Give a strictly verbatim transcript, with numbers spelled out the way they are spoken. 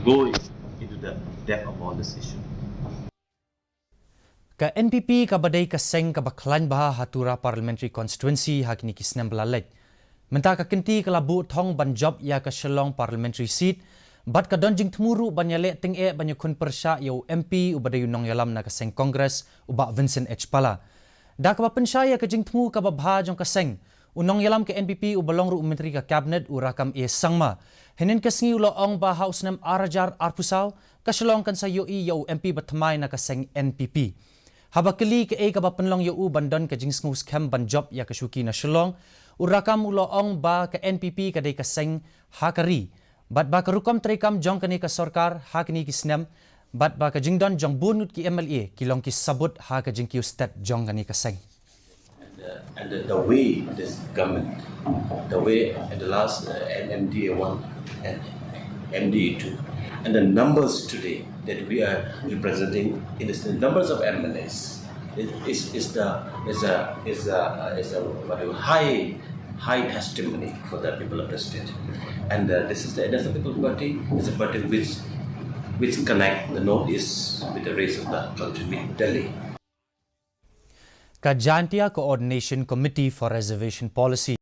go into the depth of all this issue. Ka N P P kaba dei ka seng kaba khlaiñ bha ha Tura Parliamentary Constituency ha kine ki snem ba la leit. Mynta ka kynti ka la buh thong ban jop ïa ka Shillong Parliamentary Seat, bad ka don jingthmu ruh ban ïaleh tyngeh ban ïakhun pyrshah ïa u M P uba dei u nongïalam na ka seng Congress, u Bah Vincent H Pala. Da kaba pynshai ïa ka jingthmu kaba bha jong ka seng, u nongïalam ka N P P uba long ruh u Myntri ka Cabinet, u Rakkam A Sangma, hynnin ka sngi u la ong ba ha u snem ar hajar arphew saw, ka Shillong kan sa ïohi ïa u M P ba thymmai na ka seng N P P. Haba kylli kaei kaba pynlong ïa u ban don ka jingsngewskhem ban jop ïa ka shuki na Shillong, u Rakkam u la ong ba ka N P P ka dei ka seng ha ka ri, bad ba ka rukom treikam jong kane ka sorkar ha kine ki snem, bad ba ka jingdon jong bun ngut ki M L A ki long ki sabut ha ka jingkiew stet jong kane ka seng. And, uh, and the, the way this government, the way at the last uh, M D A one and M D A two, and the numbers today that we are representing in the numbers of M L As is, is, is the is a is a is a what do you, high high testimony for the people of the state. And uh, this is the Independent People Party is a party which which connect the northeast with the rest of the country, with Delhi. Ka Jaintia Coordination Committee for Reservation Policy.